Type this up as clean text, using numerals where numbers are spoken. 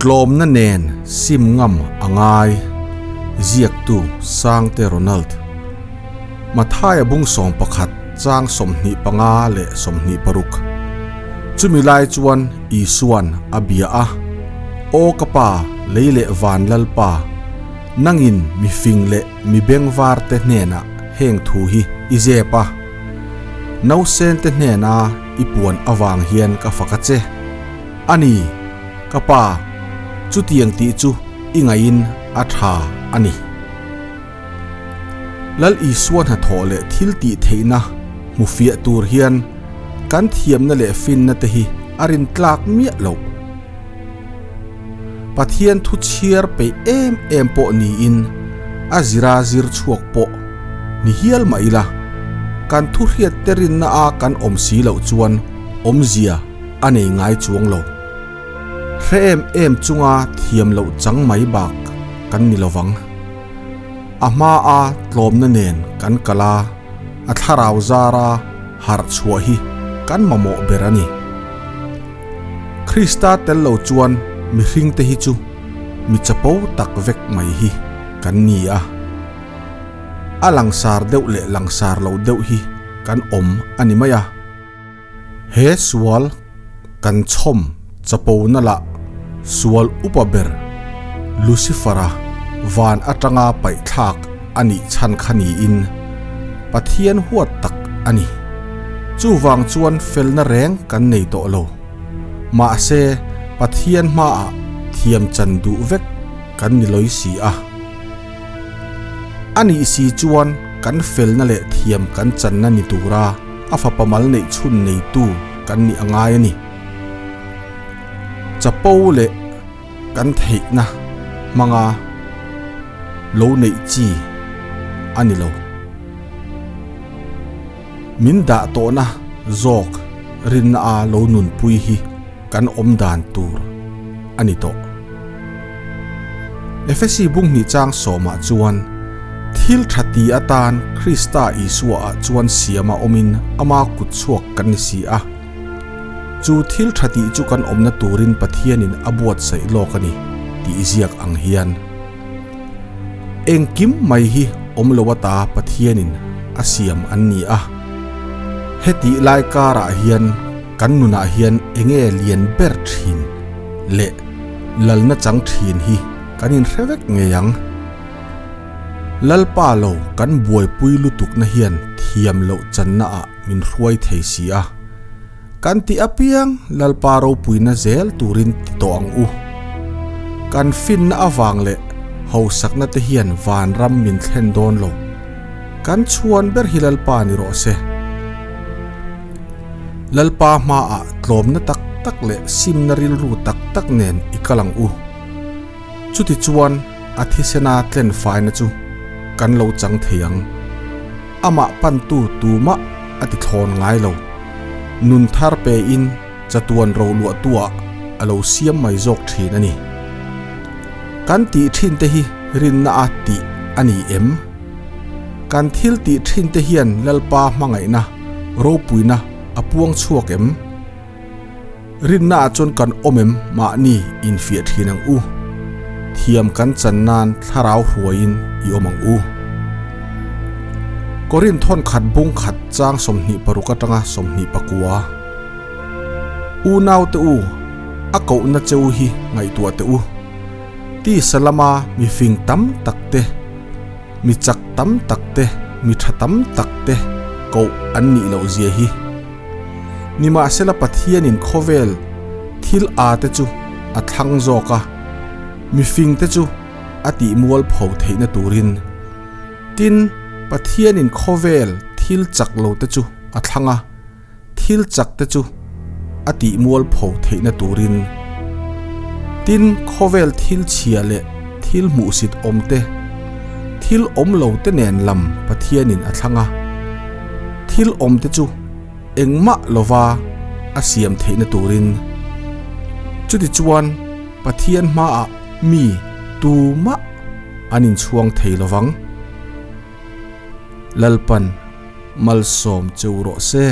Tlawmna nen sim ngam a ngai, ziaktu Sangte Ronald. Mathaia bung 11 chang 25 leh 26. Chumi lai chuan Isua'n a bia a, Aw ka Pa, lei leh van Lalpa, nangin mi fing leh mi bengvar te hnenah heng thu hi i zep a, nausen te hnena i puan avang hian ka fak a che. A ni, ka Pa, chutiang tih chu i ngaihin a tha a ni. Lal Isua hnathawh leh thil tih theihna hmu fiah tur hian kan thiamna leh finna te hi a rin tlak miah loh. Pathian thu chhiar peih em em pawh niin a zira zir chhuak pawh ni hial mah ila, kan thu hriat te rinna a kan awm si loh chuan awmzia a nei ngai chuang lo. Hre em em chunga thiam loh chang mai bak kan ni lovang. A hma a tlawmna nen kan kal a, a thlarau zara harh chhuah hi kan mamawh ber a ni. Krista tel lo chuan mihringte hi chu mi chapo tak vek mai hi kan ni a. A langsar deuh leh langsar lo deuh hi kan awm a ni mai a. He sual kan chhawm chapona lah sual upa ber Lucifer-a van atanga paihthlak a nih chhan kha niin Pathian huat tak a ni. Chuvang chuan felna reng kan nei tawh lo. Mahse, Pathian hmaah thiam chan duh vek kan ni lawi si a. A nih si chuan kan felna leh thiam kan channa ni tura a fapa mal neih chhun neitu kan nih a ngai a ni. Chapo leh kan theihna hmanga lo neih chi a ni lo. Min dah tawhna zawk rinna a lo nunpui hi kan awm dan tur a ni tawh. Efesi bunghnih chang sawmah chuan thil tha ti atan Krista Isua-ah chuan siama awmin ama kut chhuak kan ni si a. Chu thil tha tih chu kan awmna turin Pathianin a buatsaih lawk a ni tih ziak ang hian engkim mai hi awm lo ata Pathianin a siam an ni a. Hetih lai karah hian kan nunah hian enge lian ber thin leh lalna chang thin hi kan inhre vek ngei ang. Lalpa lo kan buaipui lutukna hian thiam loh channa ah min hruai thei si a. Kan tih apiang Lalpa ropuina zel turin ti tawh ang u. Kan finna avang leh hausakna te hian vanram min thlen dawn lo. Kan chhuan ber hi Lalpa ni rawh se. Lalpa hmaah tlawmna tak tak leh simna rilru tak tak nen i kal ang u. Chutichuan a thisena tlen faina chu kan lo chang thei ang. Amah pantu tumah a ti thlawn ngai lo. Nun thar pein chatuan roluahtuah a lo siam mai zawk thin a ni. Kan tih thin te hi rinna a tih a ni em? Kan thil tih thin te hian Lalpa hmangaihna ropuina a puang chhuak em? Rinna ah chuan kan awm em mahni infiah thin ang u. Thiam kan chan nan thlarau hruaiin i awm ang u. Korinth thawn khat bung khat chang 26 atanga 24. Unau te u, a kohna che u hi ngaihtuah teh u. Tisa lama mi fing tam tak te, mi chak tam tak te, mi tha tam tak te koh an nih loh zia hi. Nimahsela Pathianin khawvel thil a te chu a thlang zawk a, mifing te chu a tih mual pho theihna turin. Tin, Pathianin khawvel thil chak lo te chu a thlang a, thil chak te chu a tih mual pho theihna turin. Tin, khawvel thil chhia leh thil hmuhsit awm te, thil awm lo te nen lam Pathianin a thlang a. Thil awm te chu engmah lova a siam theihna turin. Chutichuan Pathian hmaah mi tumah an inchhuang thei lovang. Lalpan malsawm cheu rawh se.